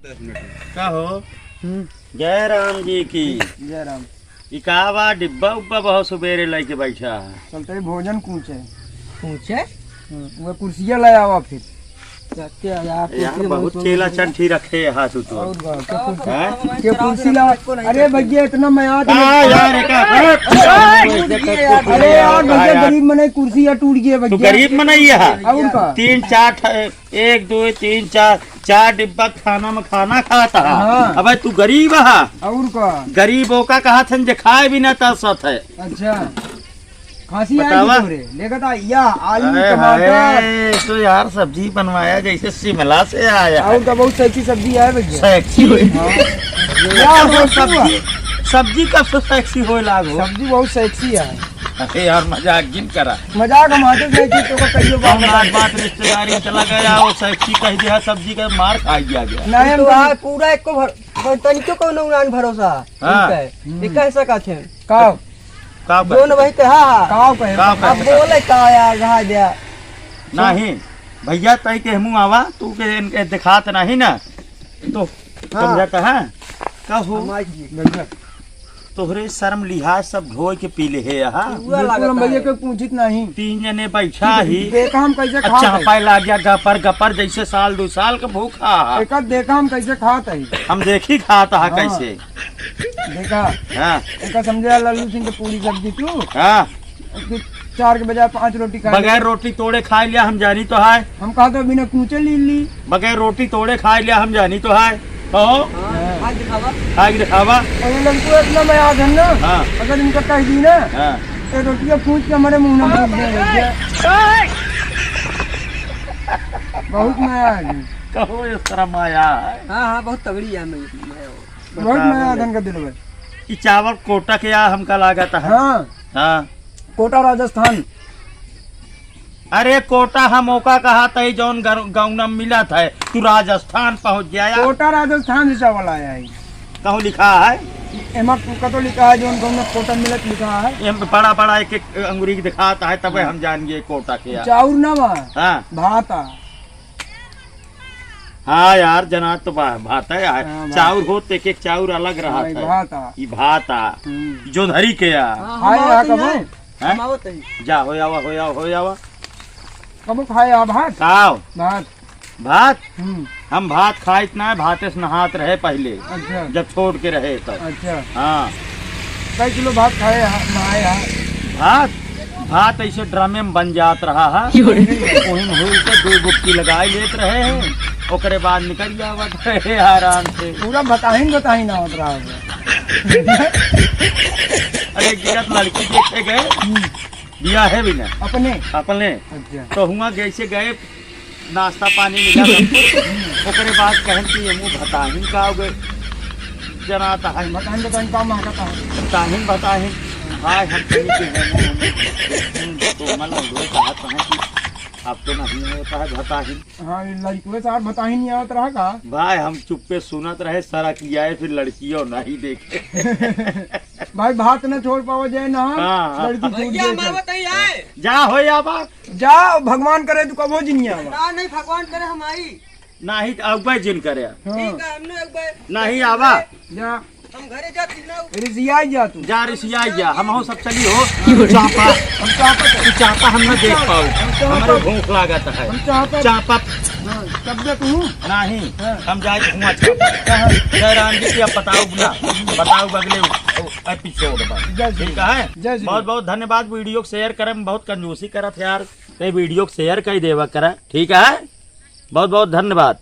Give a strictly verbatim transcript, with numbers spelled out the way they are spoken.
का हो? हम्म। जय राम जी की। जय राम। ई का बा, डिब्बा उब्बा बहुत सुबेरे लइके बैठा है। चलते ही भोजन कूचे। कूचे? हम्म, वो कुर्सिया ले आवा फिर। जाते यार, यार, कुर्सी बहुत बहुत चेला सुंदर। चंठी रखे है हाथ उतो। और का, क्या कुर्सी? हैं? क्या कुर्सी ला? अरे भैया, इतना मयाद हाँ नहीं। यार, का, अरे, अरे, अरे यार, भैया, यार। गरीब मनई कुर्सी या टूट गया तू भैया। गरीब मनई है। और का? तीन चार ठ-, एक, दो, तीन, चार, चार डिब्बा खाना में खाना खाता है। हाँ। अबे तू गरीब है। और का? गरीब ओका कहा थन जे खाए भी ना तरसत है। अच्छा। खांसी आई बतावा। थी तोरे। देखा था, या आलू, अरे टमाटर। हाय, तो यार सब्जी बनवाया जैसे शिमला से आया। और का बहुत sexy सब्जी है भैया। Sexy? हाँ। या और सब्जी, सब्जी कब से sexy होए लागो? सब्जी बहुत sexy है। अरे यार, मजाक जिन करा। मजाक हम आते थे कि तोका कहियो बात हम बता। आज बात रिश्तेदारी में चला गया, वो sexy कह दिया, सब्जी का मार खा गया गया। नहीं, हम तो तो आज पूरा एको भर-, तनिको कौनो उड़ान भरोसा हाँ। उनका है। हम्म। ये कैसा का थे? का? का जो न कहे? वही कहा। का कहे? का अब कहे? बोले का यार, रहा दिया। नहीं, भैया, तई के मुँह आवा, तू के इनके दिखात नहीं ना, तो हाँ। समझा कहा? का हो? हमारी जी। भैया। तोहरे शर्म लिहाज सब ढोए के पी ले है यहाँ। पूरा बिल्कुल, हम लागत भैया है। के पूछित नहीं। तीन जने बैठा ही। देखा हम कैसे अब खात है। चापाए लाग गया गपर गपर, जैसे साल दो साल का भूखा है। एक देखा हम कैसे खात है। हम देखी खात है हाँ। कैसे। देखा। हाँ। एक समझे लल्लू सिंह के पूरी सब्जी तू। हाँ। उसकी चार के बजाय पांच रोटी खा बगैर ली। रोटी तोड़े खा लिया, हम जानी तो है। हम कहा तो बिना कूचे ली ली। बगैर रोटी तोड़े खा लिया, हम जानी तो है। कहो। हाँ, खा के दिखावा। खा के दिखावा। और ये लड़को इतना मयाद है ना, हाँ। अगर इनका कह दी ना, हाँ। तो रोटियां पूछ के हमारे मुंह में भून दे भैया। बहुत मयाद है। कहो, ये शर्म आया है। हाँ, हाँ, बहुत तगड़ी है मैं, मैं बहुत बताओ मयाद है भैया। इनका दिल में। ई चावल कोटा के या हमका लागत है। हाँ। हाँ। कोटा राजस्थान। अरे कोटा हम ओका कहा तई जौन गर-, गौना मिलत है, तू राजस्थान पहुँच गया यार। कोटा राजस्थान से चावल आया है। कहूँ लिखा है? एमा कतो लिखा है जौन गौना कोटा मिलत लिखा है। एम बड़ा बड़ा एक एक अंगुरी के दिखाता है तबे हाँ। हम जान गए कोटा के यार। चाउर ना बा। हाँ। भात आ। हाँ यार, जनात तो बा-, भात है यार। हाँ, भात। चाउर होत एक एक चाउर अलग हाँ, रहत ई है। भात आ। ई भात आ। हम्म। जोधरी के आ। हाँ, हाँ, हम आवत यहाँ ही कबो? हैं। हैं? हम आवत ही। जा, हो आवा, हो आवा, हो आवा। कबो खाए आ भात? खाओ। भात। भात? हम्म। हम भात खाइत ना, भाते से नहात रहे पहिले। अच्छा। जब छोड़ के रहे तब। अच्छा। हाँ। कै किलो भात खाए हा, नहाए हा? भात, भात ऐसे ड्रमे में बन जात रहा है। क्यों रे? वही में होल के दो गुप्ती लगाए लेत रहे हैं, ओकरे बाद निकल जावत रहे आराम से। पूरा बताहिन, बताहिन आवत रहा है। अरे, एक जगह लड़की देखे गए, हम्म। बियाहे भी ना। अपने? अपने। अच्छा। तो हुआ जैसे गए, नाश्ता पानी मिला सबको। ओकरे बाद कहन कि एमू भताहिन का हो गए, जनाता है। भताहिन, भताहिन का मांगता है? भताहिन, भताहिन। भाई, हम कहीं के हैं, हम तो मन लोग कहत हैं कि अब तो नहीं होता है भताहिन। हाँ, ये लड़कुए साहब भताहिन नहीं आवत रहा का? भाई, हम चुप्पे सुनत रहे, सारा किया है, फिर लड़कियों नहीं देखे। भाई, भात न छोड़ पावा जाए ना, हाँ, हाँ। लड़की छूट भैया, जाए हम तो। आवत ही आए। जा हो या बा। जा, भगवान करे तू कबो जिन आवा। ना, नहीं, भगवान करे हम आई। नाही, अउबे जिन करे। हाँ। ठीक है, हमने अउबे। नाही आवा। जा। हम घरे जाती ना। रिसियाई जा तू। जा, रिसियाई जा। हम हो सब चली हो। चापा। हम चापा। तू चापा हम ना देख पाऊ। हम चापा। हमारे भूख लागत है। हम चापा। चापा। हाँ, तब दे तू। नाही, हाँ। हम जाए हुआ चापा। कहाँ? जयराम जी की अब बताओ ना। बताओ अगले episode में। जय श्री ठीक है? जय श्री बहुत बहुत धन्यवाद। Video को share करें, बहुत कंजूसी करत है यार। ते video को share कर देवा करा, ठीक है? बहुत बहुत धन्यवाद।